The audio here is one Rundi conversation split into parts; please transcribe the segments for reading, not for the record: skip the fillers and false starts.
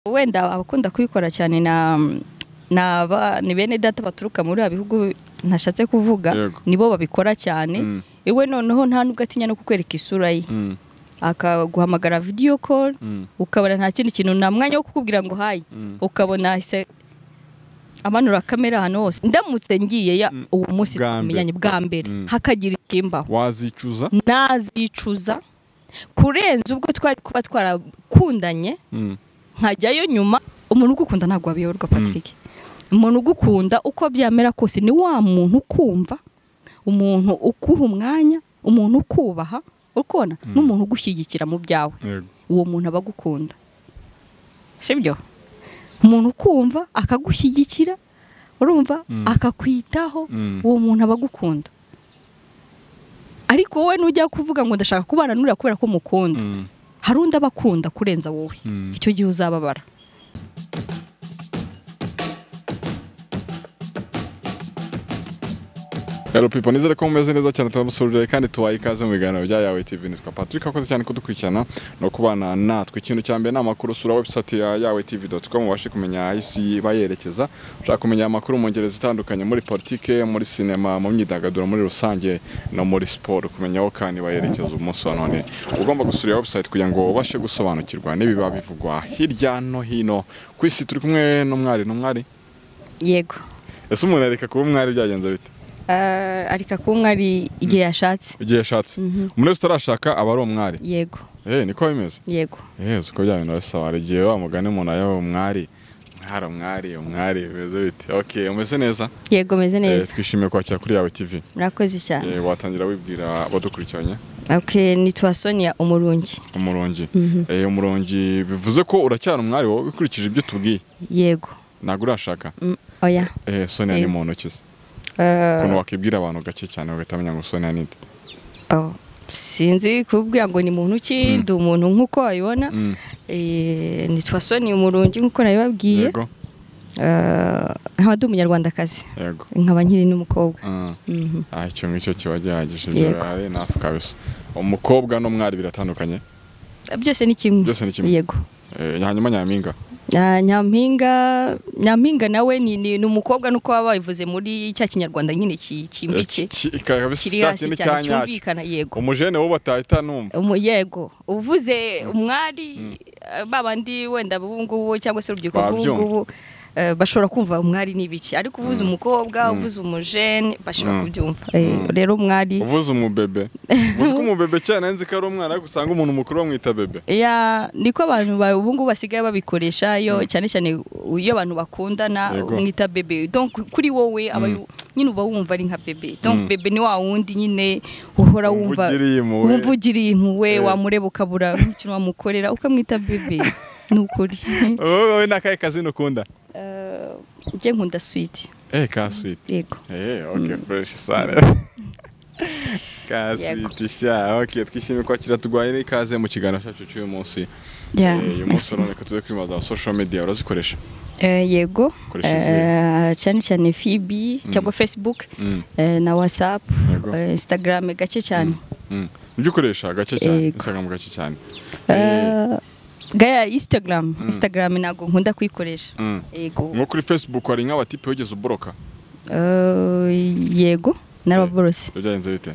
Wenda abakunda kubikora cyane na ni bene data baturuka muri bihugu ntashatse kuvuga. Yego. Nibo babikora cyane. Iwe noneho nta nubwo atinya no kukwereka isura ye, akaguhamagara video call, ukabona nta kindi kintu, nta mwanya wo kukubwira ngo hi, ukabona ahise amanura kamera ahantu hose. Ndamutse ngiye ya uwo munsi Bwa mbere. tumenyanye bwa mbere, hakagira ikimbaho, wazicuza. Nazicuza kurenza ubwo twari kuba twarakundanye nkajyayo nyuma. Umuntu ugukunda ntabwo wabiyoberwa, Patrick. Umuntu ugukunda, uko byamera kose, ni wa muntu ukumva, umuntu ukuha umwanya, umuntu ukubaha, ukubona n'umuntu ugushyigikira mu byawe. Uwo muntu aba agukunda, sibyo? Umuntu ukumva, akagushyigikira, urumva, akakwitaho, uwo muntu aba agukunda. Ariko wowe nujya kuvuga ngo ndashaka kubana n'uriya kubera ko mukunda, hari undi aba akunda kurenza wowe. Icyo gihe uzababara. Hello people, nizere ko mumeze neza cyane. Turamusurije kandi tubaye ikaze mu biganiro bya Yawe TV. Nitwa Patrick, akoze cyane kudukurikirana no kubana natwe. Ikintu cya mbere ni amakuru. Sura website ya yawetv.com ubashe kumenya aho isi bayerekeza. Ushaka kumenya amakuru mu ngeri zitandukanye, muri politike, muri sinema, mu myidagaduro muri rusange no muri siporo, kumenya aho kandi bayerekeza umunsi wa none, ugomba gusura iyo website kugira ngo ubashe gusobanukirwa n'ibiba bivugwa hirya no hino ku isi. Turi kumwe n'umwari, n'umwari. Yego. Ese umuntu areka kuba umwari byagenze bite? Areka kuba umwari igihe yashatse. Igihe yashatse. Umuntu wese utarashaka aba ari umwari? Yego. Niko bimeze? Yego. Uko bya bintu bisa, hari igihe wa mugani umuntu ayaba umwari, mwari, umwari, umwari, bimeze bite? Okay, umeze neza? Yego, meze neza. Twishimiye kwakira kuri Yawe TV. Murakoze cyane. Watangira wibwira abadukurikiranye. Okay, nitwa Sonia Umurungi. Umurongi. Umurongi bivuze ko uracyari umwari wowe, ukurikije ibyo tubwiye. Yego. Ntabwo urashaka? Oya. Sonia ni muntu ki se? Ukuntu wakibwira abantu gake cyane bagahita bamenya ngo Sonia ni nde? Oh, sinzi kubwira ngo ni muntu ki. Ndi umuntu nk'uko wabibona. Nitwa Sonia Umurungi nk'uko nabibabwiye. Nkaba ndi umunyarwandakazi, nkaba nkiri n'umukobwa. Icyo ngicyo kiba gihagije. Yego. Ari nafu kabisa. Umukobwa n'umwari biratandukanye? Byose ni kimwe. Byose ni kimwe. Yego. Hanyuma nyampinga? Ah, nyampinga nawe ni umukobwa, nuko baba babivuze muri cya kinyarwanda nyine cyimbitse, kabisa kiri cya hasi kintu cyane, cya nyacyo. Cyumvikana, yego. Umujene wo batahita numva. Yego, uvuze umwari, babandi wenda b'ubu ngubu cyangwa se urubyiruko rw'ubu Babyumva. ngubu, bashobora kumva umwari ni ibiki, ariko uvuze umukobwa, uvuze umujene, bashobora kubyumva. Rero umwari Uvuze umubebe, uzi ko umubebe cyane nzi ko ari umwana, ariko usanga umuntu mukuru bamwita bebe. Ya, niko abantu ubu ngubu basigaye babikoresha, iyo cyane cyane iyo abantu bakundana, umwita bebe. Donc kuri wowe aba nyine uba wumva ari nka bebe. Donc bebe ni wa wundi nyine uhora Wumva wumva ugiriye impuhwe. Wumva ugiriye impuhwe, wamureba ukabura nk'ikintu wamukorera, ukamwita bebe, ni ukuri. Wowe ni akahe kazina ukunda? Njye nkunda Sweet. Ka Sweet. Yego. Okay, fresh sana ka Yego. Sweet sha. Okay, twishimiye kwakira, turwaye n'ikaze mu kiganiro cyacu cy'uyu munsi. Yeah, Uyu munsi merci. none ko tuze kwibaza, social media urazikoresha? Yego. Ukoresha izihe? Cyane cyane FB cyangwa Facebook, na WhatsApp, Instagram gake cyane. Ibyo ukoresha gake cyane? Yego. Instagram gake cyane. Gaya Instagram ntabwo nkunda kuyikoresha. Yego. Nko kuri Facebook hari nk'abatipe wigeze uboroka? Yego, naraborotse. Byagenze bite?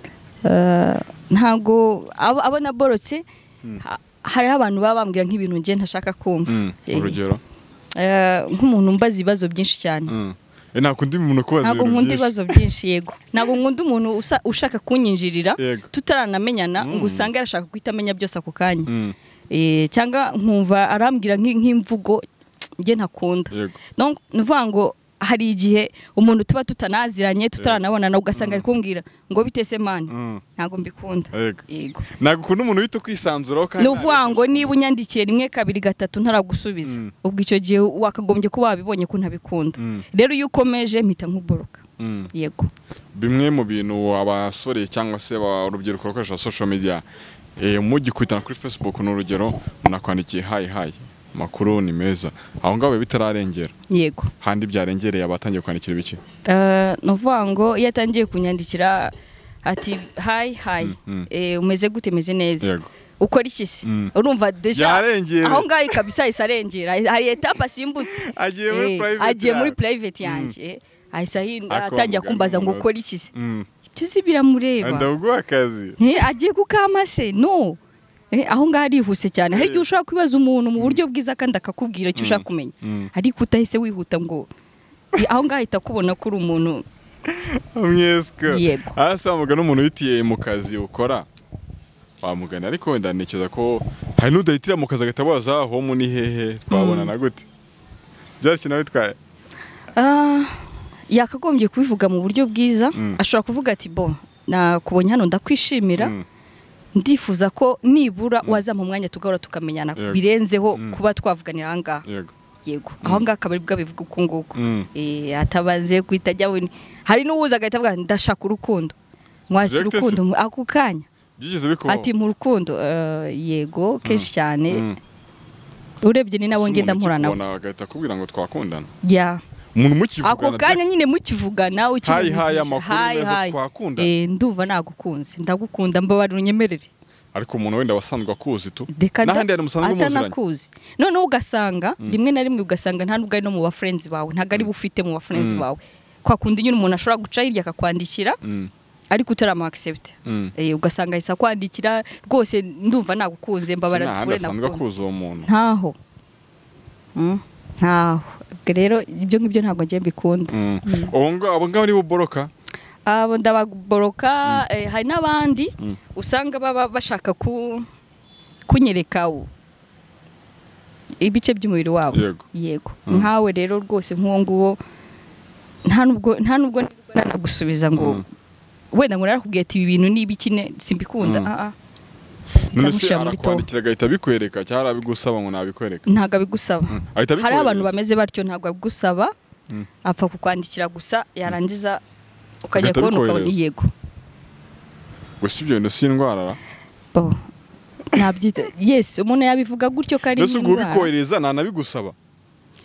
Ntabwo abo naborotse, hariho abantu baba bambwira nk'ibintu njye ntashaka kumva. Urugero? Nk'umuntu umbaza ibibazo byinshi cyane. Ntabwo undi muntu kubaza Ntabwo ibintu nkunda byinshi. ibibazo byinshi, yego. Ntabwo nkunda umuntu ushaka kunyinjirira tutaranamenyana, ngo usange arashaka guhita amenya byose ako kanya. Cyangwa nkumva arambwira nk'imvugo njye ntakunda. Donc ni ukuvuga ngo hari igihe umuntu tuba tutanaziranye, tutaranabonana, ugasanga ari kumbwira ngo bitese man. Ntabwo mbikunda. Yego. Ntabwo ukunda umuntu uhita ukwisanzuraho kandi Ni ukuvuga ngo nta niba unyandikiye rimwe, kabiri, gatatu ntaragusubiza, ubwo icyo gihe wakagombye kuba wabibonye ko ntabikunda. Rero iyo ukomeje mpita nkuboroka. Yego. Bimwe mu bintu abasore cyangwa se urubyiruko rukoresha social media, mugikubitana kuri Facebook, ni urugero, munakwandikiye "Hi hi, amakuru ni meza", aho ngaho biba bitararengera? Yego. Handi byarengereye, abatangiye kwandikira ibiki? Ni ukuvuga ngo iyo atangiye kunyandikira ati "Hi hi, umeze gute? Meze neza." Ukora iki se? Urumva déjà aho ngaho kabisa isarengera, hari etape asimbutse, agiye muri private yanjye, ahise atangira kumbaza ngo ukora iki se? Tuzi biramureba, ndaguha akazi, agiye kukama se? No, aho ngaho arihuse cyane. Hari igihe ushobora kwibaza umuntu mu buryo bwiza kandi akakubwira icyo ushaka kumenya, ariko utahise wihuta ngo aho ngaho ahita akubona ko uri umuntu umweswe. Yego. Hasi wamugana umuntu witiye mu kazi ukora wamugana, ariko wenda ntekereza ko hari n'udahitira mu kazi agahita abaza home ni hehe, twabonana gute? Byari ikintu witwaye? Yakagombye kubivuga mu buryo bwiza. Ashobora kuvuga ati bo nakubonye hano ndakwishimira, ndifuza ko nibura waza mu mwanya tugahora tukamenyana birenzeho kuba twavuganira aha ngaha. Yego, aho ngaha akaba aribwo abivuga uko nguko, atabanze guhita ajya. Hari n'uwuza agahita avuga ndashaka urukundo, mwasi urukundo ako kanya ati mu rukundo. Yego, kenshi cyane urebye ni nabo ngenda mpura nabo, agahita akubwira ngo twakundana. Ya, umuntu mukivugana ako kanya nyine mukivugana, ukivugisha amakuru meza twakundana, ndumva nagukunze, ndagukunda, mbabarira unyemerere. Ariko umuntu wenda wasanzwe akuzi tu n'ahandi hari musanzwe muziranye atanakuzi, noneho ugasanga rimwe na rimwe ugasanga nta nubwo ari no mu ba friends bawe, ntago ari bufite mu ba friends bawe. Kwa kundi nyine umuntu ashobora guca hirya akakwandikira ariko utaramu accept, ugasanga ahise akwandikira rwose ndumva nagukunze, mbabarira duhure, nagukunze uwo muntu ntaho. Ntaho. Rero ibyo ngibyo ntabwo ngiye mbikunda. Abo ngabo nibo boroka? Abo ndababoroka. Hari n'abandi usanga baba bashaka kunyereka ibice by'umubiri wabo. Yego. Nkawe rero rwose nk'uwo nguwo nta nubwo nanagusubiza ngo wenda ngo narakubwiye ati ibi bintu ni ibiki simbikunda. None se arakwandikira agahita abikwereka cyangwa arabigusaba ngo nabikwereka? Ntabwo abigusaba. Hari abantu bameze batyo, ntabwo abigusaba, apfa kukwandikira gusa, yarangiza ukajya kubona ukabona yego. Gusa ibyo bintu si indwara? Nabyita yes, umuntu yabivuga gutyo ko ari indwara. Mbese ubikohereza ntanabigusaba?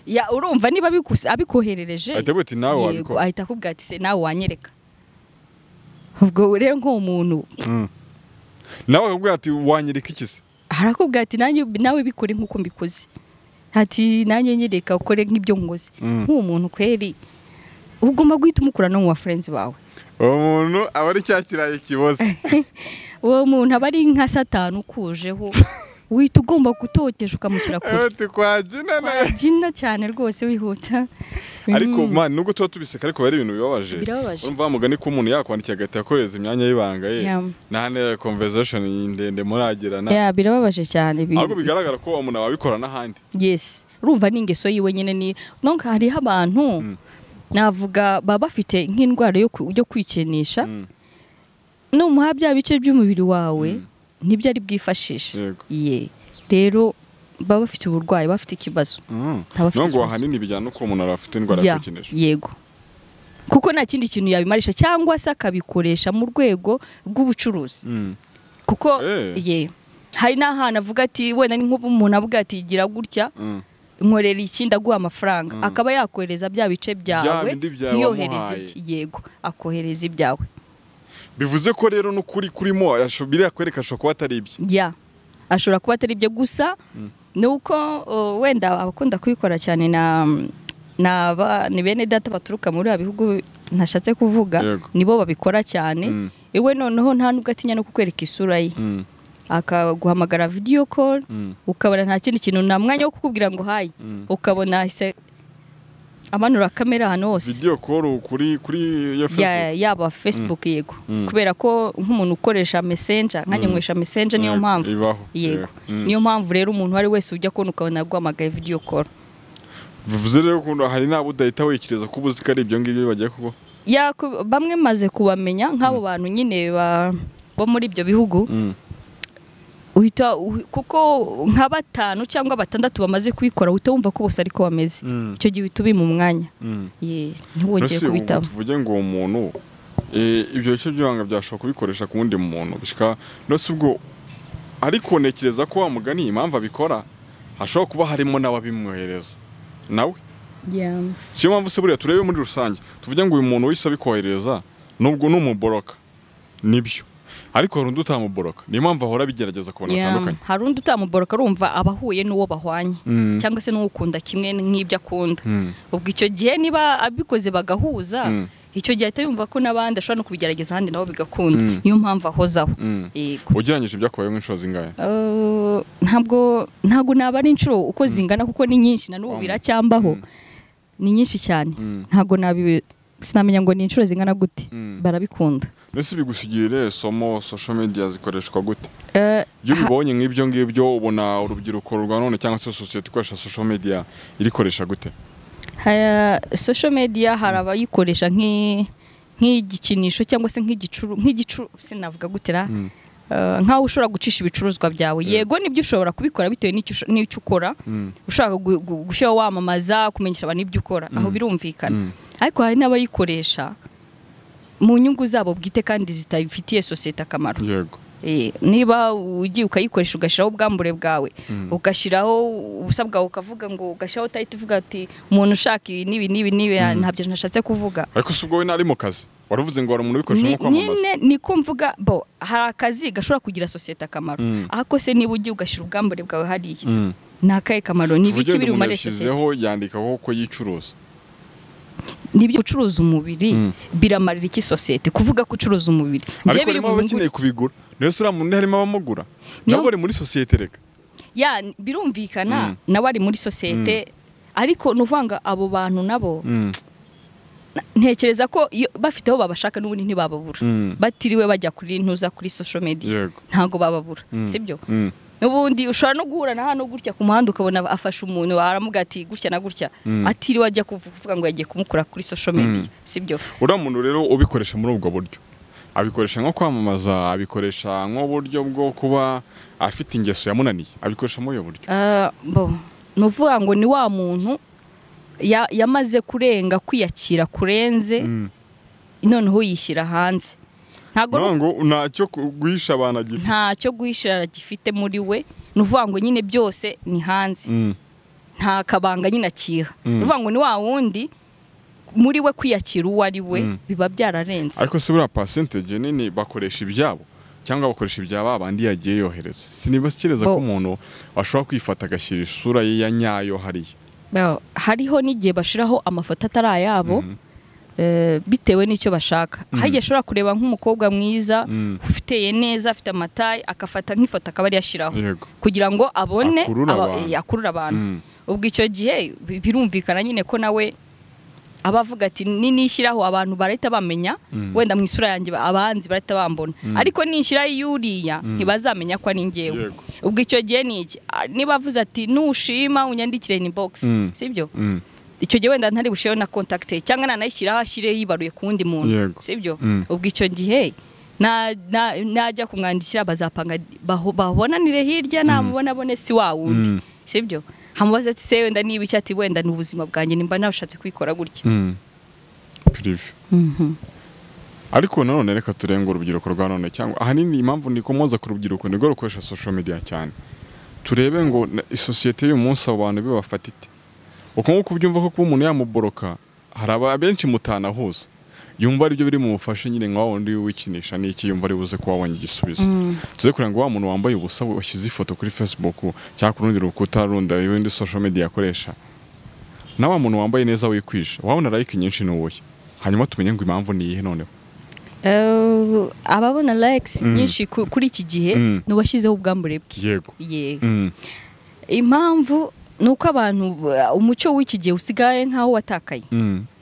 Ya, urumva niba abikoherereje ahita avuga ati nawe wabikora, ahita akubwira ati se nawe wanyereka. Ubwo rero nk'uwo muntu nawe akakubwira ati wanyereka iki se? Arakubwira ati nawe bikore nk'uko mbikoze, ati nanjye nyereka ukore nk'ibyo ngoze. Nk'uwo muntu kweri ugomba guhita umukura no mu ba friends bawe. Uwo muntu aba ari cya kirayi kiboze. Uwo muntu aba ari nka satani ukujeho, uhita ugomba gutokesha ukamushyira kure. Kwa cyane rwose wihuta. Ariko man nubwo tuba tubiseka ariko bari ibintu bibabaje. Urumva mugani ko umuntu yakwandikiye agahita akoreza imyanya y'ibanga ye, n'ahandi conversation ndende muragirana. Ya, birababaje cyane. Ahubwo bigaragara ko umuntu ababikora n'ahandi. Yes, urumva ni ingeso yiwe nyine ni donc hariho abantu navuga baba bafite nk'indwara yo kwikinisha. Numuha bya bice by'umubiri wawe nibyo ari bwifashishe. Ye, rero baba bafite uburwayi, bafite ikibazo. Nubwo ahanini bijyana uko umuntu afite indwara yo kwikinisha. Yego, kuko nta kindi kintu yabimarisha cyangwa se akabikoresha mu rwego rw'ubucuruzi. Kuko ye hari n'ahantu avuga ati wenda ni nk'ubu umuntu avuga ati gira gutya nkorera iki ndaguha amafaranga, akaba yakohereza bya bice byawe, ntiyohereze yego, akohereza ibyawe. Bivuze ko rero n'ukuri kurimo biriya kwereka ashobora kuba atari ibye. Ya, ashobora kuba atari ibye gusa nuko wenda abakunda kubikora cyane ni bene data baturuka muri bihugu ntashatse kuvuga, nibo babikora cyane. Iwe noneho nta nubwo atinya no kukwereka isura ye, akaguhamagara video call, ukabona nta kindi kintu nta mwanya wo kukubwira ngo hayi, ukabona amanura kamera hano hose. Video call kuri ya Facebook, yaba Facebook. Yego, kubera ko nk'umuntu ukoresha Messenger, nkanjye nkoresha Messenger, niyo mpamvu. Yego, niyo mpamvu rero umuntu ari wese ujya kubona ukabona guhamagaye video call. Bivuze rero ko hari nabo udahita wikiriza ko ubuzi ko ari ibyo ngibyo bagiye kuko ya bamwe maze kubamenya nk'abo bantu nyine bo muri ibyo bihugu. Uhita kuko nka batanu cyangwa batandatu bamaze kubikora uhita wumva ko bose ariko bameze. Icyo gihe uhita ubima umwanya. Ye, ntiwongeye kubitaba. Tuvuge ngo uwo muntu ibyo bice by'ibanga byashobora kubikoresha ku wundi muntu bishika nose ubwo, ariko ntekereza ko wa mugani impamvu abikora hashobora kuba harimo n'ababimwohereza nawe. Siyo mpamvu se buriya turebe muri rusange tuvuge ngo uyu muntu wese abikohereza nubwo n'umuboroka nibyo, Ariko hari undi utamuboroka, niyo mpamvu ahora abigerageza ku bantu batandukanye. Hari undi utamuboroka, arumva abahuye n'uwo bahwanye cyangwa se n'uwukunda kimwe nk'ibyo akunda. Ubwo icyo gihe niba abikoze bagahuza, icyo gihe ahita yumva ko n'abandi ashobora no kubigerageza ahandi nabo bigakunda. Niyo mpamvu ahozaho. Yego. Ugereranyije ibyakubayeho nk'inshuro zingahe? Ntabwo naba ari inshuro uko zingana, kuko ni nyinshi na n'ubu biracyambaho. Ni nyinshi cyane. Ntabwo sinamenya ngo ni inshuro zingana gute. Barabikunda. Mbese bigusigira somo, social media zikoreshwa gute? Iyo ubibonye nk'ibyo ngibyo, ubona urubyiruko rwa none cyangwa se sosiyete ikoresha social media irikoresha gute? Social media hari abayikoresha nk'igikinisho cyangwa se nk'igicuru, sinavuga gutera, nkaho ushobora gucisha ibicuruzwa byawe. Yego, nibyo, ushobora kubikora bitewe n'icyo ukora, ushaka gushyiraho wamamaza, kumenyesha abantu ibyo ukora, aho birumvikana. Ariko hari n'abayikoresha mu nyungu zabo bwite kandi zitabifitiye sosiyete akamaro. Niba ugiye ukayikoresha ugashyiraho ubwambure bwawe, ugashyiraho ubusa bwawe, ukavuga ngo ugashyiraho title uvuga ati umuntu ushaka ibi n'ibi n'ibi n'ibi, ntabyo nashatse kuvuga. Ariko si ubwo we nari mu kazi, waravuze ngo hari umuntu ubikoresha nko kwamamaza. Nyine niko mvuga, bo hari akazi gashobora kugira sosiyete akamaro. Ariko se niba ugiye ugashyira ubwambure bwawe hariya, ni akahe kamaro? Ni Tuvuge ibiki biri umuntu bumare sosiyete? yashyizeho yandikaho ko yicuruza. Nibyo, gucuruza umubiri biramarira iki sosiyete? Kuvuga ko ucuruza umubiri, njye Ariko biri harimo mu nyungu. abakeneye kubigura. Niyo se uriya muntu harimo abamugura, nabo bari muri sosiyete reka. Ya, birumvikana, nawe ari muri sosiyete, ariko ni ukuvuga ngo abo bantu nabo ntekereza ko iyo bafite aho babashaka n'ubundi ntibababura, batiriwe bajya kuri ntuza kuri social media. Ntabwo bababura, sibyo? N'ubundi ushobora no guhura na hano gutya ku muhanda, ukabona afashe umuntu, aramuga ati gutya na gutya, atiriwe ajya kuvuga ngo yagiye kumukura kuri social media, sibyo? Uriya muntu rero ubikoresha muri ubwo buryo, abikoresha nko kwamamaza, abikoresha nk'uburyo bwo kuba afite ingeso yamunaniye, abikoresha muri ubwo buryo? Ah, bo ni ukuvuga ngo ni wa muntu yamaze kurenga kwiyakira kurenze, noneho yishyira hanze. Ntabwo ari ngo ntacyo guhisha abantu agifite. Ntacyo guhisha gifite muri we. Ni ukuvuga ngo nyine byose ni hanze, nta kabanga nyine akiha. Ni ukuvuga ngo ni wa wundi muri we kwiyakira uwo ari we biba byararenze. Ariko se buriya percentage nini bakoresha ibyabo cyangwa bakoresha ibya ba bandi yagiye yohereza? Sinibashyikiriza ko umuntu ashobora kwifata agashyira isura ye ya nyayo hariya. Hariho n'igihe bashiraho amafoto atari ayabo, bitewe n'icyo bashaka. Hari igihe ashobora kureba nk'umukobwa mwiza, ufiteye neza, afite amataille, agafata nk'ifoto akaba ariyo ashyiraho kugira ngo abone Akurure abantu. Akurure abantu. Ubwo icyo gihe birumvikana nyine ko nawe aba avuga ati nishyiraho abantu barahita bamenya, wenda mu isura yanjye abanzi barahita bambona, ariko nishyiraho iyuriya ntibazamenya ko ari njyewe. Ubwo icyo gihe ni iki? Ah, niba avuze ati nushima unyandikire inbox, sibyo? Icyo gihe wenda ntari bushireho na contact, cyangwa nanayishyiraho ashyire yibaruye ku wundi muntu, sibyo? Ubwo icyo gihe najya kumwandikira bazapanga babonanire hirya, namubona abone si wa wundi, sibyo? Hamubaza ati se wenda niba icyo, ati wenda ni ubuzima bwanjye, nimba nawe ushatse kwikora gutya. Privé. Ariko nanone reka turenge urubyiruko rwa none, cyangwa ahanini impamvu ndikomoza ku rubyiruko nirwo rukoresha social media cyane, turebe ngo isosiyete y'uyu munsi abo bantu bibafata ite? Uko nguko ubyumva ko kuba umuntu yamuboroka, hari aba benshi mutanahuza, yumva aribyo biri mumufashe nyine, nka wa wundi wikinisha n'iki, yumva ari buze kuba wabonye igisubizo. Tuze kureba ngo wa muntu wambaye ubusa washyize ifoto kuri Facebook cyangwa ku rundi rukuta rundi y'indi social media akoresha, na wa muntu wambaye neza wikwije wabona like nyinshi ni uwuhe? Hanyuma tumenye ngo impamvu ni iyihe noneho. Ababona likes nyinshi kuri iki gihe ni uwashyizeho ubwambure bwe. Yego. Impamvu ni uko abantu, umuco w'iki gihe usigaye nk'aho watakaye.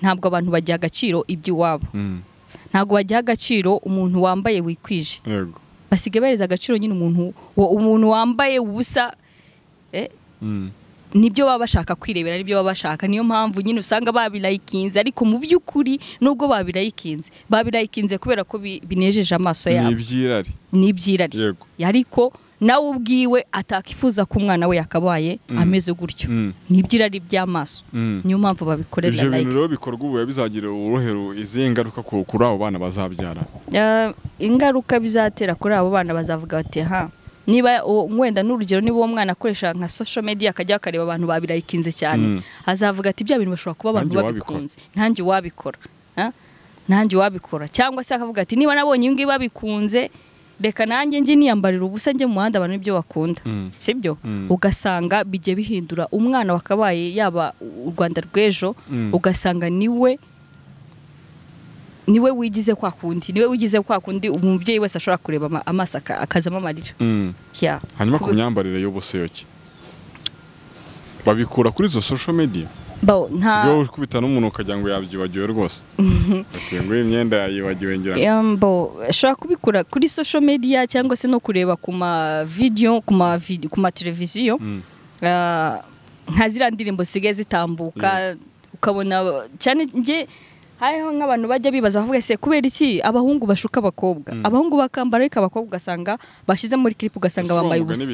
Ntabwo abantu bagiha agaciro iby'iwabo, ntabwo bagiha agaciro umuntu wambaye wikwije. Basigaye bahereza agaciro nyine umuntu wambaye ubusa, nibyo baba bashaka kwirebera, nibyo baba bashaka. Niyo mpamvu nyine usanga babirayikinze, ariko mu by'ukuri nubwo babirayikinze, babirayikinze kubera ko binejeje amaso Ni yabo. iby'irari. Ni iby'irari. Ariko nawe ubwiwe atakifuza ko umwana we yakabaye ameze gutyo. Ni iby'irari by'amaso. Niyo mpamvu babikorera Ibyo bintu likes. rero bikorwa ubu bizagira uruhe, izihe ngaruka kuri abo bana bazabyara? Ingaruka bizatera kuri abo bana, bazavuga bati ha, niba wenda n'urugero, niba uwo mwana akoresha nka social media akajya akareba abantu babirayikinze cyane, azavuga ati bya bintu bashobora kuba abantu Nanjye wabikora. babikunze, ntanjye wabikora. Ha? Nanjye wabikora. Cyangwa se akavuga ati niba nabonye ibi ngibi babikunze. Reka nanjye njye niyambarira ubusa njye mu muhanda, abantu nibyo bakunda, sibyo? Ugasanga bijye bihindura umwana wakabaye yaba u Rwanda rw'ejo, ugasanga niwe wigize kwa kundi, niwe wigize kwa kundi umubyeyi wese ashobora kureba amaso akazamo amarira. Yeah. Hanyuma ku myambarire y'ubusa yoki babikura kuri zo social media. Bo nta sigo ukubita n'umuntu ukagira ngo yabyibagiwe rwose. Ati ngo imyenda yayibagiwe ngira. Bo ashobora kubikura kuri social media cyangwa se no kureba ku ma video, ku ma televiziyo. Nka zira ndirimbo sigaye zitambuka, ukabona cyane nge hariho nk'abantu bajya bibaza bavuga se kubera iki abahungu bashuka abakobwa, abahungu bakambara ariko abakobwa ugasanga bashize muri clip ugasanga bambaye ubusa,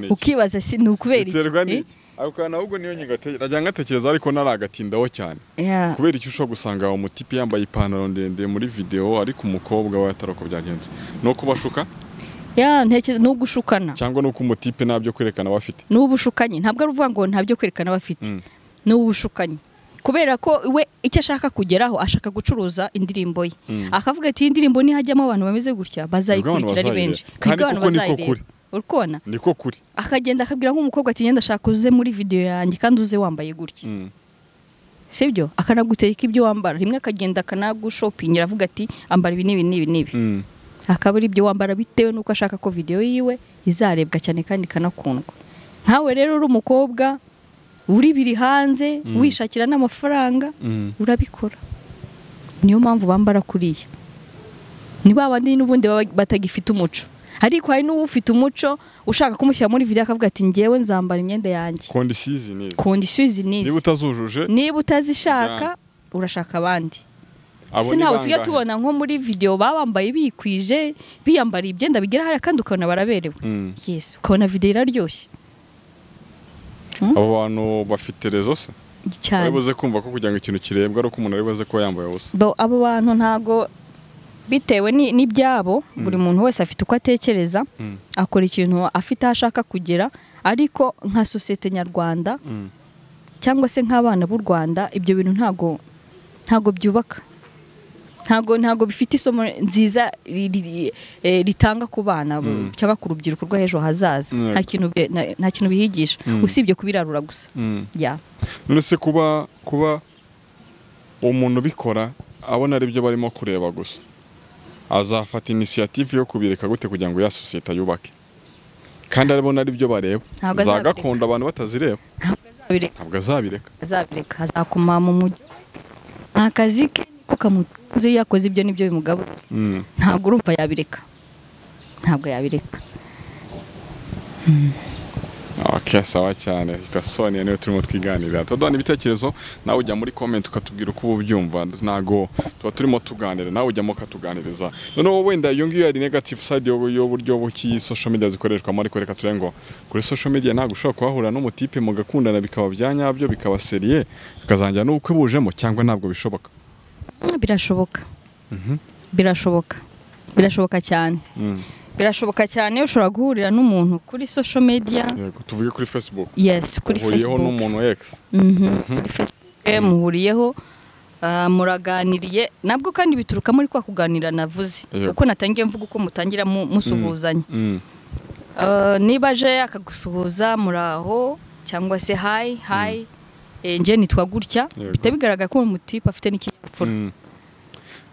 ukibaza si ni ukubera iki? Ako kana ahubwo niyo nyigatekereza ngatekereza ariko naragatindaho cyane. Kubera iki ushobora gusanga umutipe yambaye ipantaro ndende muri video ariko umukobwa we atarako byagenze? No kubashuka? Ya ntekereza no gushukana. Cyangwa no kumutipe nabyo kwerekana bafite. N'ubushukanye ntabwo ari uvuga ngo ntabyo kwerekana bafite. N'ubushukanye. Kubera ko we icyo ashaka kugeraho ashaka gucuruza indirimbo ye. Akavuga ati indirimbo ni hajyamo abantu bameze gutya bazayikurikira ari benshi. Kandi kuko niko kuri. Urikubona? Niko kuri. Akagenda akabwira nk'umukobwa ati ngenda ashaka uze muri video yanjye kandi uze wambaye gutya. Sibyo? Akanaguteka ibyo wambara. Rimwe akagenda akanagushopingira avuga ati ambara ibi n'ibi n'ibi n'ibi. Akaba ari ibyo wambara bitewe nuko ashaka ko video yiwe izarebwa cyane kandi ikanakundwa. Nkawe rero uri umukobwa uri biri hanze wishakira n'amafaranga urabikora. Niyo mpamvu bambara kuriya. Ni babandi n'ubundi batagifite umuco. Ariko hari n'ufite umuco ushaka kumushyira muri video akavuga ati ngewe nzambara imyenda yanjye. Conditions nizi. Conditions nizi. Niba utazujuje, niba utazishaka urashaka abandi. Sinaho tujya tubona nko muri video babambaye bikwije biyambara ibyenda bigera hari kandi ukabona baraberewe. Yes, ukabona video iraryoshye. Abo bantu bafite rezo se? Cyane. Baribuze kumva ko kugira ngo ikintu kirebwa ari uko umuntu aribuze ko yambaye ubusa. Bo abo bantu ntago bitewe n'ibyabo, buri muntu wese afite uko atekereza, akora ikintu afite aho ashaka kugera, ariko nka societe nyarwanda cyangwa se nk'abana b'u Rwanda ibyo bintu ntago byubaka. Ntago bifite isomo nziza ritanga ku bana cyangwa ku rubyiruko rw'ejo hazaza. Nta kintu bihigisha usibye kubirarura gusa. Yeah. None se kuba umuntu bikora abona ari byo barimo kureba gusa, azafata initiative yo kubireka gute kugira ngo ya societe yubake? Kandi arabona ari byo bareba za gakondo abantu batazireba. Ntabwo azabireka. Azabireka azakuma mu mujyi. Akazi ke niko kamutunze, yakoze ibyo nibyo bimugabo. Ntabwo urumva yabireka. Ntabwo yabireka. Okay, sawa cyane. Sonia niwe turimo twiganirira. Tuduhana ibitekerezo, nawe ujya muri comment ukatubwira uko ubyumva. Ntago tuba turimo tuganira, nawe ujyamo ukatuganiriza. Noneho wenda iyo ngiyo ari negative side y'uburyo buki social media zikoreshwa, ariko reka turengo kuri social media ntago ushobora kuhahura n'umutipe mugakundana bikaba byanyabyo bikaba seriye bikazangira n'ubukwe bujemo, cyangwa ntabwo bishoboka? Birashoboka. Birashoboka. Birashoboka cyane. Birashoboka cyane, ushobora guhurira n'umuntu kuri social media. Yego, tuvuge kuri Facebook. Yes, kuri Facebook. Uhuriyeho n'umuntu X. Kuri Facebook muhuriyeho, muraganiriye, nabwo kandi bituruka muri kwa kuganira navuze. Uko natangiye mvuga uko mutangira musuhuzanya. Niba aje akagusuhuza muraho cyangwa se hi hi, nje nitwa gutya, bita bigaragara ko umutipe afite n'ikinyabupfura.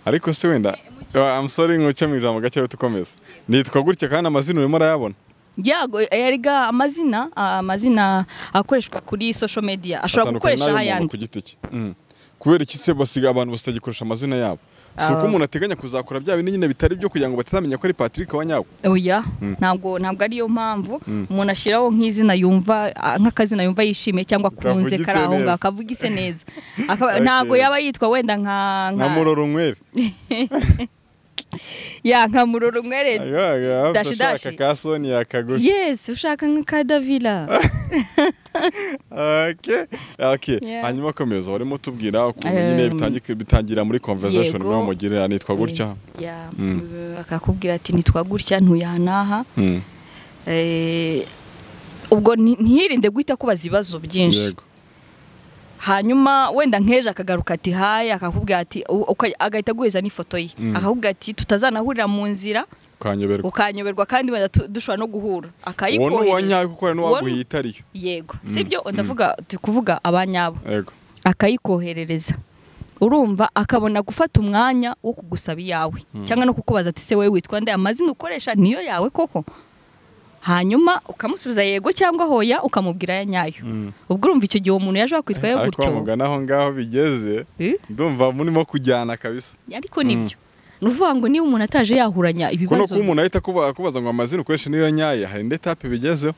Ariko se wenda I'm sorry nkuce mu ijambo gake tukomeza. Nitwa gutya kandi amazina urimo arayabona. Yago erega amazina akoreshwa kuri social media ashobora gukoresha ayandi ku giti cye. Kubera iki se basiga abantu batagikoresha amazina yabo? Si uko umuntu ateganya kuzakora bya bintu nyine bitari byo kugira ngo batazamenya ko ari Patrick wa nyawe. Oya, ntabwo ariyo mpamvu umuntu ashiraho nk'izina yumva nk'akazina yumva yishimiye cyangwa akunze kari aho ngaho akavuga ise neza. Ntabwo yaba yitwa wenda nka Murorunkwere. Ya nka Murorunkwere. Dashi dashi. Ka Sonia kagufi. Yes, ushaka nka Davila. Okay. Okay. Hanyuma komeza warimo tubwira ukuntu nyine bitangira muri conversation mwe mugirira nitwa gutya. Yeah. Akakubwira ati nitwa gutya ntuyanaha. Ubwo ntihirinde guhita kubaza ibibazo byinshi. Yego. Hanyuma wenda nkeje akagaruka ati hayi, akakubwira ati agahita aguheza n'ifoto ye, akakubwira ati tutazanahurira mu nzira ukanyoberwa kandi wenda dushobora no guhura, akayikohereza. Uwo ni kuko hari n'uwaguhiye itariyo. Yego, sibyo ndavuga tukuvuga abanyabo. Yego, akayikoherereza. Urumva akabona gufata umwanya wo kugusaba iyawe cyangwa no kukubaza ati se wewe witwa nde, amazina ukoresha niyo yawe koko? Hanyuma ukamusubiza yego cyangwa hoya, ukamubwira ya nyayo. Ubwo urumva icyo gihe umuntu yaje kwitwayo gutyo, ariko mugana aho ngaho bigeze ndumva murimo kujyana kabisa. Ariko nibyo nuvuga ngo niba umuntu ataje yahuranya ibibazo, kuko umuntu ahita kubaza ngo amazina ukoresha niyo nyaye, hari inde tape bigezeho?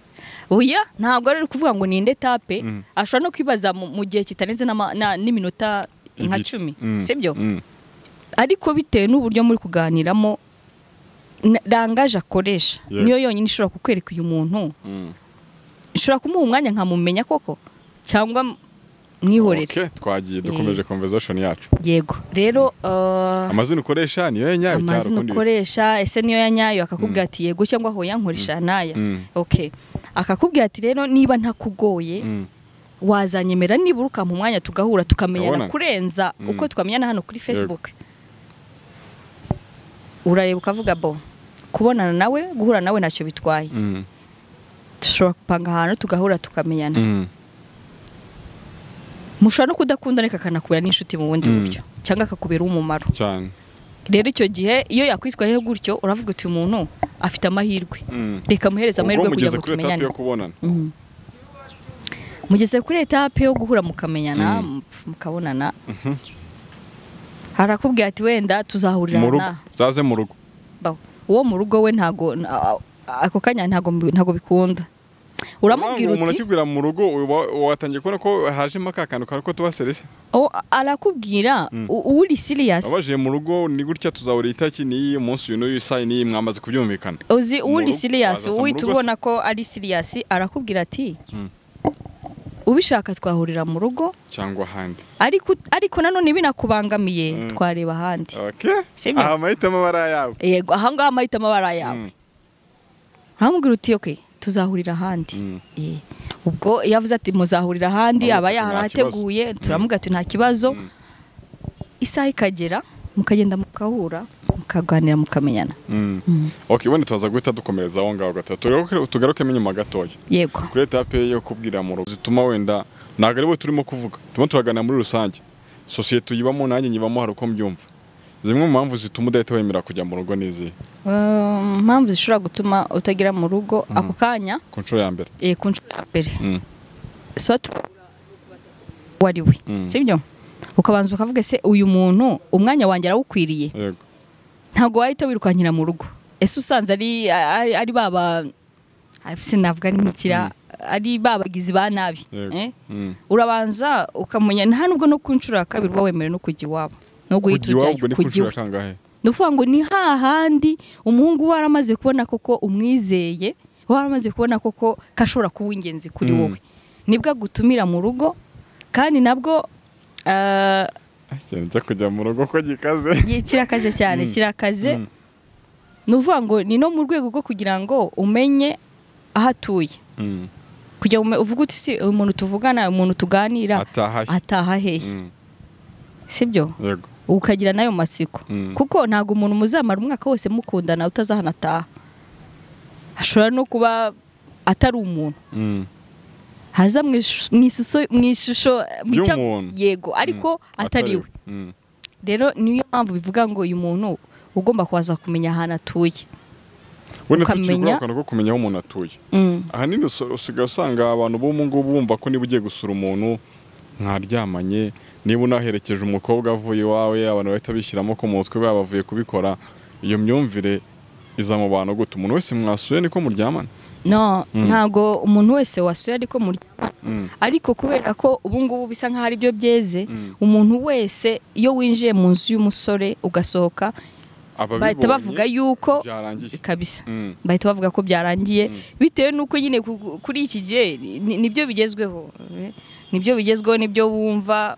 Oya, ntabwo ari kuvuga ngo ni inde tape, ashobora no kwibaza mu gihe kitarenze n'iminota nka 10, sibyo? Ariko bitewe n'uburyo muri kuganiramo, rangaje akoresha niyo yonyine ishobora kukwereka uyu muntu. Ishobora kumuha umwanya nkamumenya koko cyangwa mwihorere. Okay, twagiye dukomeje conversation yacu. Yego, rero amazina ukoresha niyo ya nyayo cyangwa amazina ukoresha ese niyo ya nyayo? Akakubwira ati yego cyangwa hoya nkoresha naya. Okay, akakubwira ati rero niba ntakugoye wazanyemera nibura ukampa umwanya tugahura tukamenyana kurenza uko twamenyana hano kuri Facebook. Urareba ukavuga bo kubonana nawe, guhura nawe ntacyo bitwaye. Dushobora gupanga ahantu tugahura tukamenyana. Mushobora no kudakunda ariko akanakubera n'inshuti mu bundi buryo cyangwa akakubera umumaro cyane. Rero icyo gihe iyo yakwitwayeho gutyo uravuga uti umuntu afite amahirwe, reka muhereze amahirwe kugira ngo tumenyane. Mugeze kuri etape yo guhura mukamenyana, mukabonana. Harakubwira ati wenda tuzahurira na zaze mu rugo. Uwo mu rugo we ntago ako kanya ntago bikunda. Uramubwira uti umuntu akibwira mu rugo watangiye kubona ko hajemo akakantu kariko tubaserese. Oh, arakubwira uri serious. Abaje mu rugo ni gutya tuzahurira itariki ni umunsi uyu n'uyu saa ni mwamaze kubyumvikana. Uzi uri serious, uhita ubona ko ari serious, arakubwira ati ubishaka twahurira mu rugo cyangwa ahandi, ariko nanone binakubangamiye twareba ahandi. Okay, aha amahitamo bara yawe. Yego, aha ngaha amahitamo bara yawe. Uramubwira uti okay tuzahurira ahandi. Ubwo yavuze ati muzahurira ahandi, aba yarateguye, turamubwira ati nta kibazo. Isaha ikagera mukagenda mukahura mukaganira mukamenyana. Okay, wenda tuza guhita dukomereza aho ngaho gato. Tugaruke inyuma gatoya. Yego. Kuri etape yo kubwira mu rugo zituma wenda ntago ari bo turimo kuvuga, turimo turaganira muri rusange. Societe uyibamo nanjye nyibamo, hari uko mbyumva. Zimwe mu mpamvu zituma udahita wemera kujya mu rugo nizi. Impamvu zishobora gutuma utagera mu rugo ako kanya, ku nshuro ya mbere. Ku nshuro ya mbere. Soit wari we, sibyo? Ukabanza ukavuga se uyu muntu umwanya wanjye arawukwiriye. Yego. Ntago wahita wirukankira mu rugo. Ese usanze ari baba sinavuga n'ikira ari babagizi ba nabi. Urabanza ukamenya nta nubwo no ku nshuro ya kabiri uba wemerewe no kujya iwabo. No guhita ujyayo. Kujya iwabo kangahe? Nuvuga ngo ni hahandi umuhungu waramaze kubona koko umwizeye, waramaze kubona koko kashobora kuba ingenzi kuri wowe. Nibwo agutumira mu rugo kandi nabwo ikintu cyo kujya mu rugo ko gikaze. Kirakaze cyane, kirakaze. Nuvuga ngo ni no mu rwego rwo kugira ngo umenye aho atuye. Kugira uvuge uti si umuntu tuvugana, umuntu tuganira ataha hehe. Sibyo? Yego. Ukagira nayo matsiko. Kuko ntago umuntu muzamara umwaka wose mukundana utazahana ataha. Ashobora no kuba atari umuntu. Haza mu ishusho yego, ariko atari we. Rero niyo mpamvu bivuga ngo uyu muntu ugomba kubaza kumenya ahantu atuye. Ukamenya ko kumenya aho umuntu atuye. Ahanini usigaye usanga abantu bo mu ngo bumva ko niba ugiye gusura umuntu mwaryamanye, niba unaherekeje umukobwa avuye iwawe, abantu bahita bishyiramo ko mu mutwe babavuye kubikora. Iyo myumvire iza mu bantu gute? Umuntu wese mwasuye niko muryamana? No, ntago umuntu wese wasuye ariko muryamana. Ariko kubera ko ubu ngubu bisa nkaho ari byo byeze, umuntu wese iyo winjiye mu nzu y'umusore ugasohoka bahita bavuga yuko kabisa. Bahita bavuga ko byarangiye bitewe nuko nyine kuri iki gihe nibyo bigezweho. Nibyo bigezweho, nibyo bumva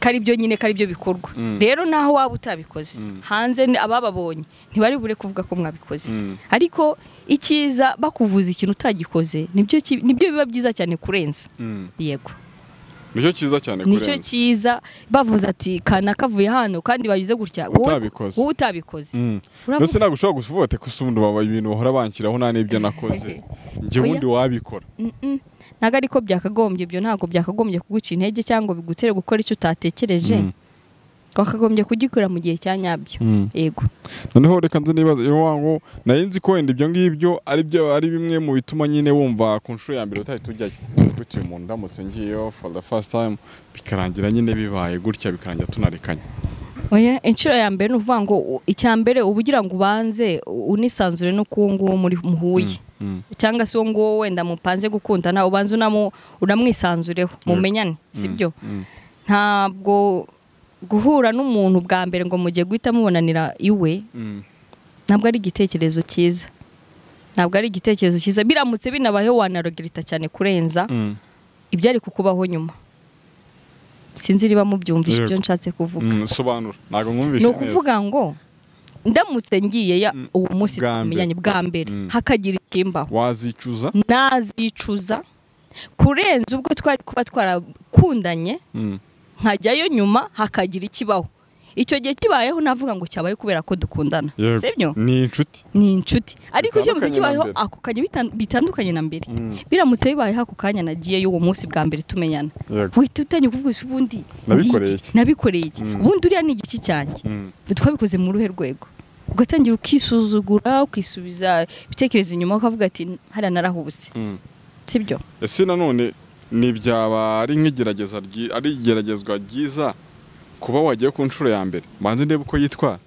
kari byo nyine kari byo bikorwa. Rero naho waba utabikoze hanze abababonye ntibari bure kuvuga ko mwabikoze. Ariko ikiza bakuvuza ikintu utagikoze nibyo biba byiza cyane kurenza. Yego. Nicyo cyiza cyane kurenza. Nicyo cyiza bavuze ati kana kavuye hano kandi babize gutya wowe utabikoze. Nose ntabwo ushobora gusuvuga ati kusundi baba ibintu bahora bankiraho nta n'ibyo nakoze. Njye ubundi wabikora. Ntago ariko byakagombye ibyo ntabwo byakagombye kuguca intege cyangwa bigutere gukora icyo utatekereje. Wakagombye kugikora mu gihe cya nyabyo. Yego. Noneho reka nze nibaza iyo wango nayo nzi ko wenda ibyo ngibyo ari byo ari bimwe mu bituma nyine wumva ku nshuro ya mbere utahita ujyayo. Gutyo umuntu ndamutse ngiyo for the first time bikarangira nyine bibaye gutya bikarangira tunarekanye. Oya inshuro ya mbere nuvuga ngo icya mbere ubugira ngo ubanze unisanzure no ku nguwo muri muhuye. Cyangwa se uwo nguwo wenda mupanze gukundana ubanze unamwisanzureho mumenyane sibyo? Ntabwo guhura n'umuntu bwa mbere ngo mujye guhita mubonanira iwe ntabwo ari igitekerezo cyiza. Ntabwo ari igitekerezo cyiza biramutse binabayeho wanarogerita cyane kurenza ibyari kukubaho nyuma. Sinzi riba mubyumvishe ibyo nshatse kuvuga. Sobanura ntabwo nkumvishe neza. Ni ukuvuga ngo ndamutse ngiye ya uwo munsi tumenyanye bwa mbere hakagira ikimbaho wazicuza? Nazicuza kurenza ubwo twari kuba twarakundanye nkajyayo nyuma hakagira ikibaho. Icyo gihe kibayeho navuga ngo cyabaye kubera ko dukundana. Sibyo? Ni inshuti. Ni inshuti. Ariko icyo kibayeho ako kanya bitandukanye na mbere. Biramutse bibaye ako kanya nagiye y'uwo munsi bwa mbere tumenyana. Uhita utangiye kuvuga ubundi nabikoreye iki? Ubundi uriya ni igiki cyanjye. Twabikoze mu ruhe rwego. Ugatangira ukisuzugura, ukisubiza ibitekerezo inyuma ukavuga ati hariya narahubutse. Sibyo? Ese nanone ni byaba ari nk'igerageza ari igeragezwa ryiza kuba wagiye ku nshuro ya mbere banze ndebe uko yitwara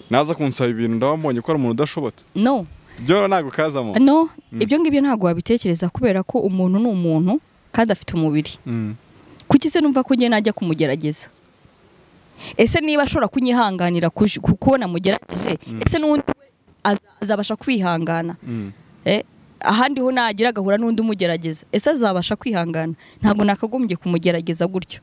naza kunsaba ibintu ndabambonye ko ari umuntu udashobotse. No byo ntabwo kazamo. No ibyo ngibyo ntabwo wabitekereza kubera ko umuntu ni umuntu kandi afite umubiri. Kuki se numva ko ngiye najya kumugerageza? Ese niba ashobora kunyihanganira kubona mugerageje ese n'undi azabasha kwihangana? Ahandi ho nagira agahura n'undi umugerageza ese azabasha kwihangana? Ntabwo nakagombye kumugerageza gutyo.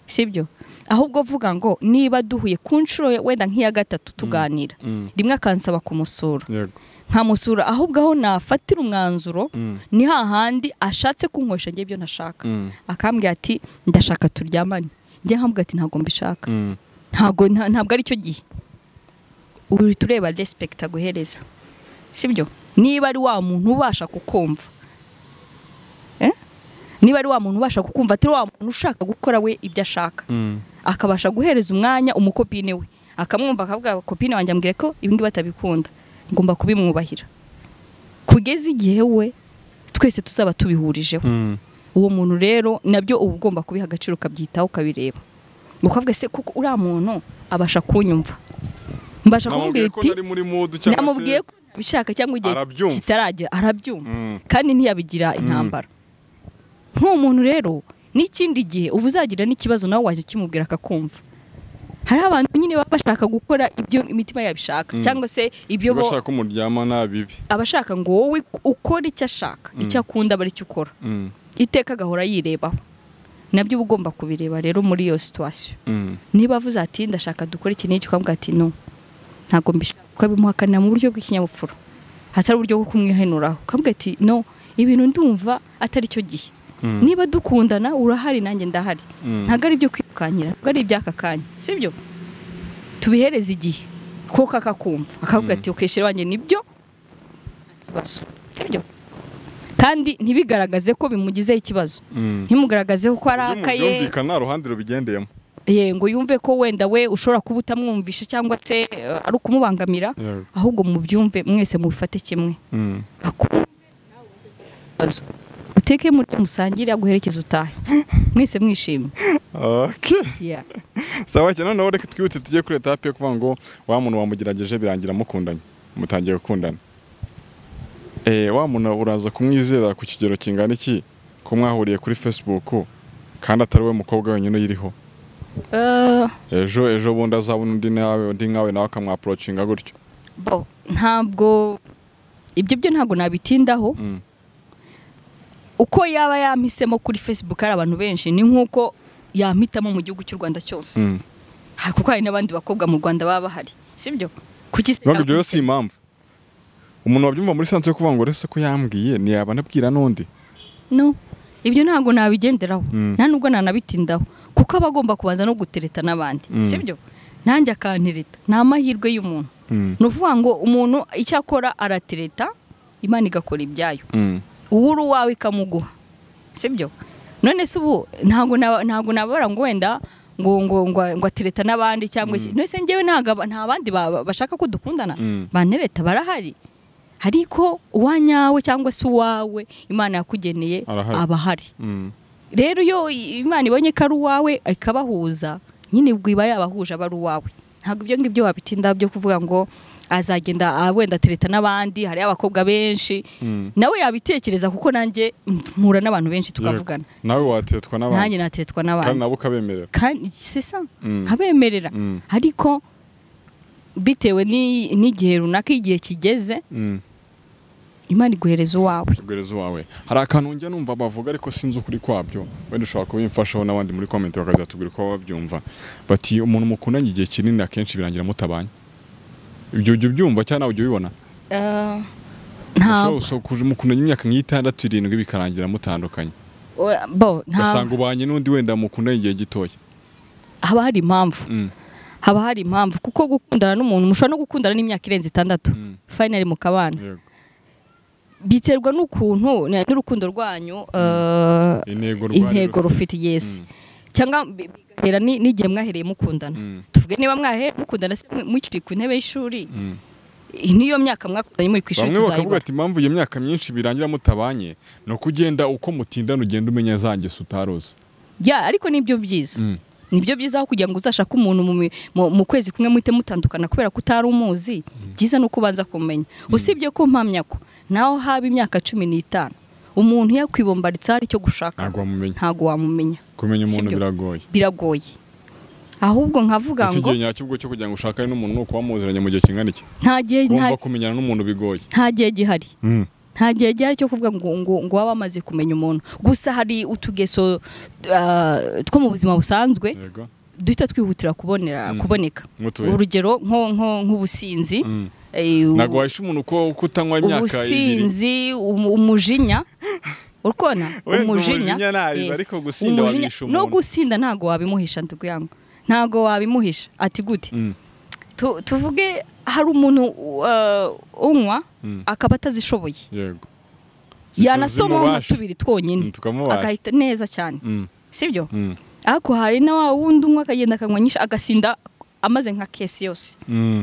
Sibyo? Ahubwo vuga ngo niba duhuye ku nshuro wenda nk'iya gatatu tuganira rimwe akansaba kumusura nkamusura, ahubwo aho nafatira umwanzuro ni hahandi ashatse kunkwesha ngiye ibyo ntashaka akambwira ati ndashaka turyamane, njye nkambwira ati ntabwo mbishaka, ntabwo ari cyo gihe. Uri tureba respect aguhereza. Sibyo? Niba ari wa muntu ubasha kukumva, niba ari wa muntu ubasha kukumva atari wa muntu ushaka gukora we ibyo ashaka, akabasha guhereza umwanya umukopine we akamwumva akavuga kopine wanjye ambwira ko ibi ngibi batabikunda ngomba kubimwubahira kugeza igihe we twese tuzaba tubihurijeho. Uwo muntu rero nabyo uba ugomba kubiha agaciro ukabyitaho ukabireba ukavuga se kuko uriya muntu abasha kunyumva, mbasha kumubwira ati namubwiye ko bishaka cyangwa igihe kitaragera arabyumva kandi ntiyabigira intambara. Nk'umuntu rero n'ikindi gihe uba uzagira n'ikibazo nawe waje kimubwira akakumva. Hari abantu nyine baba bashaka gukora ibyo imitima yabishaka cyangwa se ibyo bo bashaka umuryama nabibi, abashaka ngo wowe ukore icyo ashaka icyo akunda bari cyo ukora iteka agahora yirebaho. Nabyo uba ugomba kubireba rero muri iyo situation. Niba avuze ati ndashaka dukora iki n'iki ukambwira ati no ntabwo mbishaka, ukabimuhakanira mu buryo bw'ikinyabupfura hatari uburyo bwo kumwihenuraho, ukambwira ati no ibintu ndumva atari cyo gihe. Niba dukundana urahari nanjye ndahari, ntabwo ari ibyo kwirukankira, ntabwo ari iby'aka kanya, sibyo? Tubihereze igihe koko akakumva akavuga ati okay wanjye nibyo ikibazo, sibyo? Kandi ntibigaragaze ko bimugizeho ikibazo, ntimugaragaze ko arakaye, byumvikana ruhande rubigendeyemo ngo yumve ko wenda we ushobora kuba utamwumvisha cyangwa se ari ukumubangamira, ahubwo mubyumve mwese mubifate kimwe. Uteke muri musangire aguherekeza utahe mwese mwishimye. Okay. Yeah. Sawa cyane. Noneho reka twihute tujye kuri etape yo kuvuga ngo wa muntu wamugerageje birangira mukundanye, mutangiye gukundana. Wa muntu uraza kumwizera ku kigero kingana iki ko mwahuriye kuri Facebook kandi atari we mukobwa wenyine uyiriho? Ejo bundi azabona undi nawe undi nkawe nawe akamwaproachinga gutyo. Bo ntabwo ibyo byo ntabwo nabitindaho. Uko yaba yampisemo kuri Facebook ari abantu benshi ni nkuko yampitamo mu gihugu cy'u Rwanda cyose. Kuko hari n'abandi bakobwa mu Rwanda baba bahari, sibyo? Kuki se ntabwo si impamvu umuntu wabyumva muri sanse yo kuvuga ngo rese ko yambwiye ntiyaba anabwira n'undi? No, Ibyo ntabwo nabigenderaho, nta nubwo nanabitindaho, kuko aba agomba kubanza no gutereta n'abandi, sibyo? Nanjye akantereta, ni amahirwe y'umuntu. Ni ukuvuga ngo umuntu icyo akora aratereta, Imana igakora ibyayo, uwuri uwawe ikamuguha, sibyo? None se ubu ntabwo nababara ngo wenda ngo atereta n'abandi cyangwa iki? None se njyewe nta bandi bashaka ko dukundana, bantereta barahari, ariko uwanyawe cyangwa se uwawe Imana yakugeneye aba ahari. Rero iyo Imana ibonye ko ari uwawe ikabahuza, nyine ubwo iba yabahuje aba ari uwawe. Ntabwo ibyo ngibyo wabitinda byo kuvuga ngo azagenda wenda atereta n'abandi, hari abakobwa benshi, nawe yabitekereza, kuko nanjye mpura n'abantu benshi tukavugana. Nawe wateretwa n'abandi, nanjye nateretwa n'abandi, kandi nabo ukabemerera, kandi c'est ça, nkabemerera. Ariko bitewe n'igihe runaka, igihe kigeze, Imana iguhereza uwawe. Iguhereza uwawe. Hari akantu njya numva bavuga ariko sinzi ukuri kwabyo, wenda ushobora kubimfashaho n'abandi muri comment bakazatubwira uko babyumva. Bati umuntu mukundanye igihe kinini akenshi birangira mutabanye. Ibyo ujya ubyumva cyangwa nawe ujya ubibona? Ntabwo. Mukundanye imyaka nk'itandatu irindwi bikarangira mutandukanye. Ugasanga ubanye n'undi wenda mukundanye igihe gitoya. Haba hari impamvu. Haba hari impamvu, kuko gukundana n'umuntu mushobora no gukundana n'imyaka irenze 6, finally mukabana. Biterwa n'ukuntu n'urukundo rwanyu, intego rufite, yes, cyangwa bigahera n'igihe mwahereye mukundana. Tuvuge niba mwahereye mukundana se mukiri ku ntebe y'ishuri, niyo myaka mwakundanye muri ku ishuri tuzayibona. Bamwe bakavuga ati impamvu iyo myaka myinshi birangira mutabanye no kugenda uko mutindana ugenda umenya zange utaroze. Ya, ariko nibyo byiza. Nibyo byiza aho kugira ngo uzashake umuntu mu kwezi kumwe muhite mutandukana kubera ko utari umuzi. Byiza nuko ubanza kumenya. Usibye ko mpamya ko naho haba imyaka 15 umuntu yakwibombaritse hari icyo gushaka, ntago wamumenya. Kumenya umuntu biragoye, biragoye. Ahubwo nkavuga ngo igihe nyacyo ubwo cyo kugira ngo ushakane n'umuntu nuko wamuziranye mu gihe kingana iki, nta gihe nta kumenyana n'umuntu bigoye, nta gihe gihari, nta gihe gihari cyo kuvuga ngo waba wamaze kumenya umuntu. Gusa hari utugeso two mu buzima busanzwe duhita twihutira kuboneka. Urugero nk'ubusinzi, ntabwo wahisha umuntu ko kutanywa imyaka ibiri, ubusinzi, umujinya, urukona umujinya, ariko gusinda wabisha umuntu. No gusinda ntago wabimuhisha, nduguyanga ntago wabimuhisha. Ati gute? Tuvuge hari umuntu unywa akaba atazishoboye, yego, yanasoma nka tubiri twonyine agahita neza cyane, sibyo? Ariko hari na wa wundi unywa akagenda akanywa nyinshi agasinda amaze nka kesi yose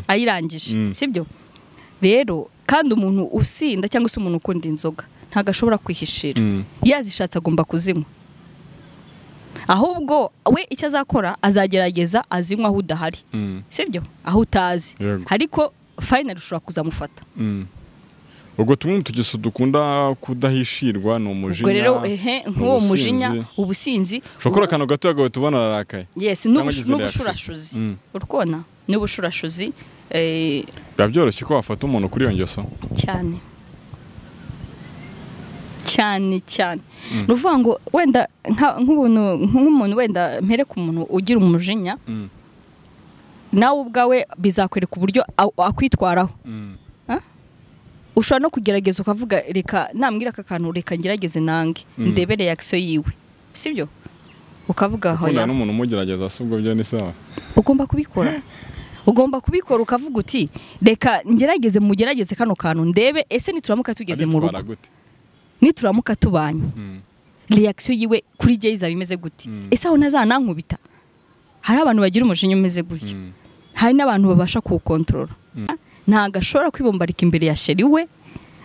ayirangije, sibyo? Rero kandi umuntu usinda cyangwa se umuntu ukunda inzoga ntago ashobora kwihishira, yazishatse agomba kuzinywa. Ahubwo we icyo azakora azagerageza azinywa aho udahari, sibyo? Aho utazi, ariko finally ushobora kuzamufata. Ubwo tumwe mu tugeso dukunda kudahishirwa ni umujinya. Ubwo rero nk'uwo mujinya, ubusinzi, ushobora akantu gato yagawe tubona ararakaye. Yes, n'ubushurashuzi. Urukona n'ubushurashuzi. Biba byoroshye ko wafata umuntu kuri iyo ngeso cyane cyane cyane. Ni ukuvuga ngo wenda nk'umuntu wenda mpere ku muntu ugira umujinya, nawe ubwawe bizakwereka uburyo akwitwaraho. Ushobora no kugerageza ukavuga reka nambwira aka kantu, reka ngerageze nange ndebe reaction yiwe, sibyo? Ukavuga hoya n'umuntu umugerageza, si ubwo byo ni sawa. Ugomba kubikora, ugomba kubikora ukavuga uti reka ngerageze mugerageze kano kantu ndebe ese nituramuka tugeze mu rugo, nituramuka tubanye, reaction yiwe kuri jye izaba imeze gute? Ese aho ntazanankubita? Hari abantu bagira umujinya umeze gutyo, hari n'abantu babasha kuwukontorora. Ntago ashobora kwibombarika imbere ya sheri we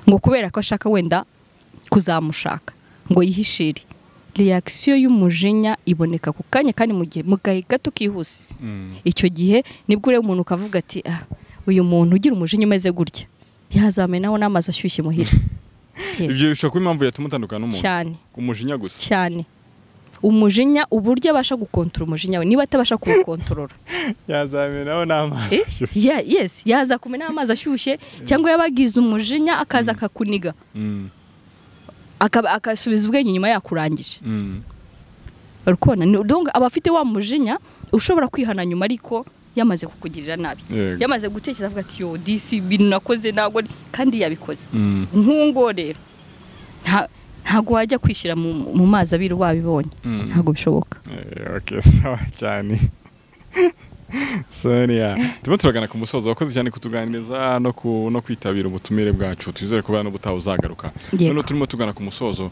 ngo kubera ko ashaka wenda kuzamushaka ngo yihishire. Reaction y'umujinya iboneka ku kanya kandi mu gihe mu gahe gato kihuse. Icyo gihe nibwo ureba umuntu ukavuga ati ah, uyu muntu ugira umujinya umeze gutya yazamenaho n'amazi ashyushye muhira. Ibyo bishobora kuba impamvu yatuma utandukana n'umuntu. Cyane. Umujinya gusa. Cyane. Umujinya, uburyo abasha gukontorora umujinya we, niba atabasha kuwukontorora yazamenaho n'amazi ashyushye. Yes, yaza kumena amazi ashyushye, cyangwa yabagize umujinya akaza akakuniga, akasubiza ubwenge nyuma yakurangije. Urukona donc aba afite wa mujinya ushobora kwihana nyuma, ariko yamaze kukugirira nabi, yamaze gutekereza avuga ati yo disi ibintu nakoze ntabwo, kandi yabikoze. Nk'ungo rero Ntabwo wajya kwishyira mu mazi abiri wabibonye, ntabwo bishoboka. Okay, sawa cyane. Sonia, turimo turagana ku musozo. Wakoze cyane kutuganiriza no kwitabira ubutumire bwacu. Twizere ko n'ubutaha uzagaruka. None turimo tugana ku musozo.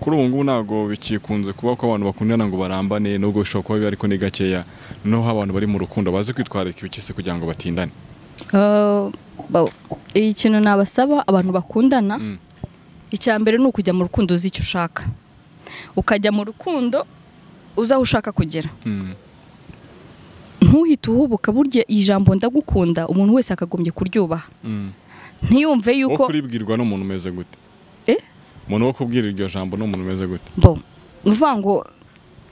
Kuri ubu ngubu ntabwo bikikunze kuba ko abantu bakundana ngo barambane, nubwo bishobora kuba ariko ni gakeya. Noneho abantu bari mu rukundo bazi kwitwararika ibikise kugira ngo batindane. Ikintu nabasaba abantu bakundana, icya mbere ni ukujya mu rukundo uzi icyo ushaka. Ukajya mu rukundo uzi aho ushaka kugera. Ntuhite uhubuka. Burya ijambo ndagukunda umuntu wese akagombye kuryubaha. Ntiyumve yuko kuribwirwa n'umuntu umeze gute. Umuntu wo kubwira iryo jambo n'umuntu umeze gute. Bo uvuga ngo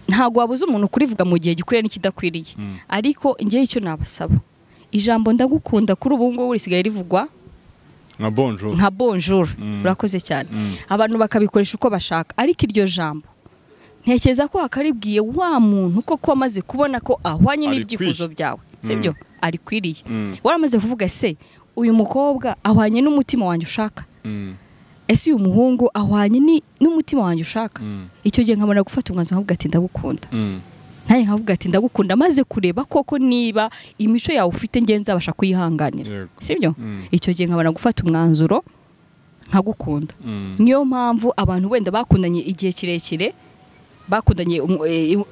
ntago wabuze umuntu kurivuga mu gihe gikwiriye n'ikidakwiriye. Ariko ngiye icyo nabasaba, ijambo ndagukunda kuri ubu ngubu risigaye rivugwa nka bonjour, nka bonjour. Urakoze cyane. Abantu bakabikoresha uko bashaka, ariko iryo jambo ntekereza ko wakaribwiye wa muntu koko wamaze kubona ko ahwanye n'ibyifuzo byawe, sibyo? Arikwiriye. Waramaze kuvuga se uyu mukobwa ahwanye n'umutima wanjye ushaka, ese uyu muhungu ahwanye n'umutima wanjye ushaka. Icyo gihe nkabona gufata umwanzuro nkavuga ati ndagukunda. Nanjye nkavuga ati ndagukunda maze kureba koko niba imico yawe ufite ngiye nzabasha kuyihanganira, sibyo? Icyo gihe nkabona gufata umwanzuro nkagukunda. Niyo mpamvu abantu wenda bakundanye igihe kirekire, bakundanye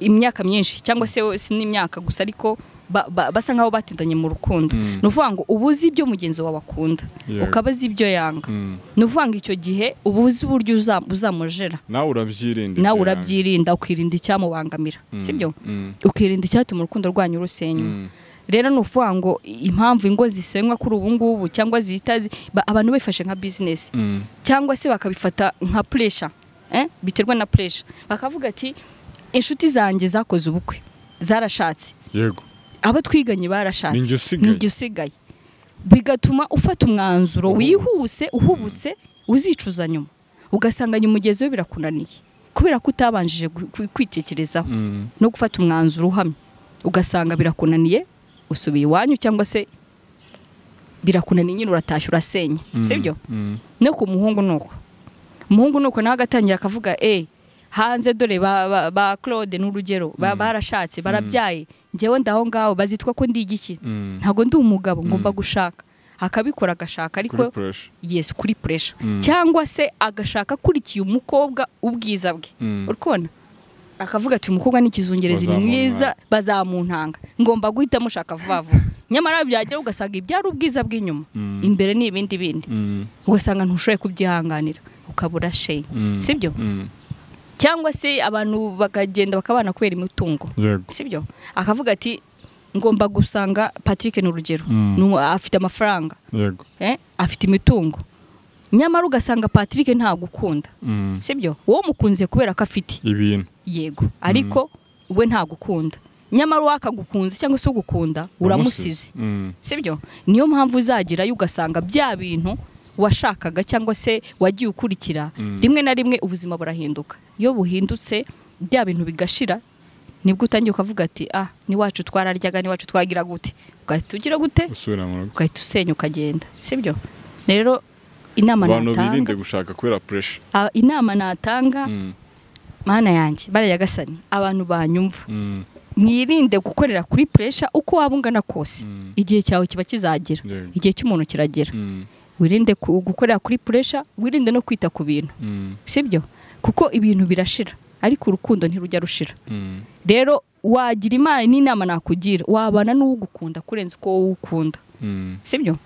imyaka myinshi cyangwa se n'imyaka gusa, ariko basa nkaho batindanye mu rukundo. Ni ukuvuga ngo ubuzi ibyo mugenzi wawe akunda, ukaba uzi ibyo yanga. Ni ukuvuga ngo icyo gihe ubuzi uburyo uzamujera, nawe urabyirinda, nawe urabyirinda, ukirinda icyamubangamira, sibyo? Ukirinda icyatuma urukundo rwanyu rusenywa. Rero ni ukuvuga ngo impamvu ingo zisenywa kuri ubu ngubu cyangwa zihita abantu bifashe nka business cyangwa se bakabifata nka pressure, biterwa na pressure, bakavuga ati inshuti zanjye zakoze ubukwe zarashatse, yego abo twiganye barashatse, ninjye usigaye. Bigatuma ufata umwanzuro wihuse uhubutse uzicuza nyuma, ugasanga nyuma ugezeyo birakunaniye kubera ko utabanjije kwitekerezaho no gufata umwanzuro uhamye, ugasanga birakunaniye usubiye iwanyu cyangwa se birakunaniye nyine uratashye urasenya, sibyo? No ku muhungu nuko, umuhungu nuko nawe agatangira akavuga hanze dore ba Claude n'urugero barashatse barabyaye, njyewe ndaho ngaho bazitwa ko ndi igiki, ntago ndi umugabo ngomba gushaka. Akabikora agashaka, ariko yes kuri pressure, cyangwa se agashaka kurikiye umukobwa ubwiza bwe, urikubona akavuga ati umukobwa ni ikizungerezi ni mwiza bazamuntanga, ngomba guhita mushaka vuba vuba. Nyamara byagera ugasanga ibyari ubwiza bw'inyuma, imbere ni ibindi bindi, ugasanga ntushoboye kubyihanganira ukabura shame, sibyo? Cyangwa se abantu bakagenda bakabana kubera imitungo, sibyo? Akavuga ati ngomba gusanga Patrick ni urugero, afite amafaranga, afite imitungo, nyamara ugasanga Patrick ntagukunda, sibyo? Wowe mukunze kubera ko afite ibintu, yego, ariko we ntagukunda, nyamara wakagukunze cyangwa se ugukunda uramusize, sibyo? Niyo mpamvu uzagerayo ugasanga bya bintu washakaga cyangwa se wagiye ukurikira, rimwe na rimwe ubuzima burahinduka. Iyo buhindutse bya bintu bigashira, nibwo utangiye ukavuga ati ni wacu twararyaga, ni wacu twaragira gute, ugahita ugira gute, ugahita usenya ukagenda, sibyo? Rero inama natanga, abantu birinde gushaka kubera pressure. Inama natanga, mana yanjye barayagasani, abantu banyumva, mwirinde gukorera kuri pressure uko waba ungana kose, igihe cyawe kiba kizagera, igihe cy'umuntu kiragera. Wirinde gukorera kuri pressure, wirinde no kwita ku bintu, sibyo? Kuko ibintu birashira ariko urukundo ntirujya rushira. Rero wagira Imana n'inama nakugira, wabana n'uwugukunda kurenza uko wowe ukunda, sibyo?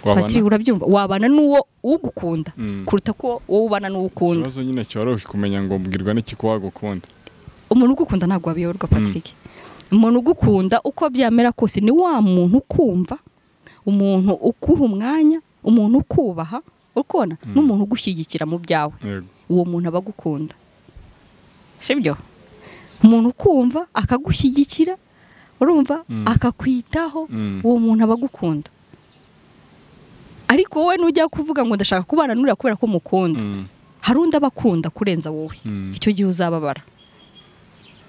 Pati urabyumva, wabana n'uwo ugukunda kuruta ko wowe ubana n'uwo ukunda. Ikibazo nyine cyoroshye kumenya ngo mbwirwa n'iki ko wagukunda. Umuntu ugukunda ntabwo wabiyoberwa Patrick. Umuntu ugukunda uko byamera kose ni wa muntu ukumva, umuntu ukuha umwanya, umuntu ukubaha, ukubona n'umuntu ugushyigikira mu byawe. Uwo muntu aba agukunda, sibyo? Umuntu ukumva akagushyigikira, urumva akakwitaho, uwo muntu aba agukunda. Ariko wowe nujya kuvuga ngo ndashaka kubana n'uriya kubera ko mukunda, hari undi abakunda kurenza wowe, icyo gihe uzababara.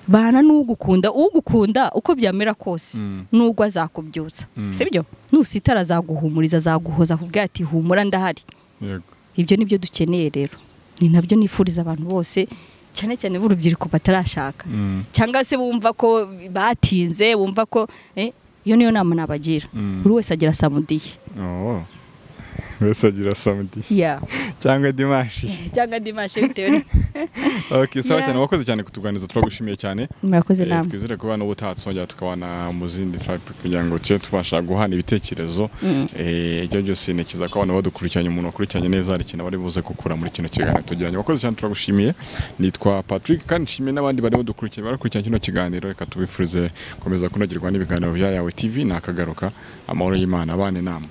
Bana n'ugukunda, ugukunda uko byamera kose nubwo azakubyutsa, sibyo? Nusitara azaguhumuriza, azaguhoza akubwira ati humura ndahari. Ibyo nibyo dukeneye rero. Ni nabyo nifuriza abantu bose, cyane cyane b'urubyiruko batarashaka, cyangwa se bumva ko batinze, bumva ko iyo niyo nama nabagira. Buri wese agira samedi ye. Oh. Wese agira samedi. Yeah. Cyangwa dimanche. Cyangwa dimanche bitewe. Okay, sawa cyane, wakoze cyane kutuganiriza, turagushimiye cyane. Murakoze namwe. Twizere ko bano ubutaha tuzongera tukabana mu zindi tribe kugira ngo tujye tubasha guhana ibitekerezo. Ibyo byose ntekereza ko abantu badukurikiranye, umuntu wakurikiranye neza hari ikintu bari buze gukura muri kino kiganiro tugiranye. Wakoze cyane, turagushimiye. Nitwa Patrick, kandi nshimiye n'abandi bari badukurikiranye, barakurikiranye kino kiganiro. Reka tubifurize komeza kunogerwa n'ibiganiro bya Yawe TV. Nakagaruka, amahoro y'Imana abane namwe.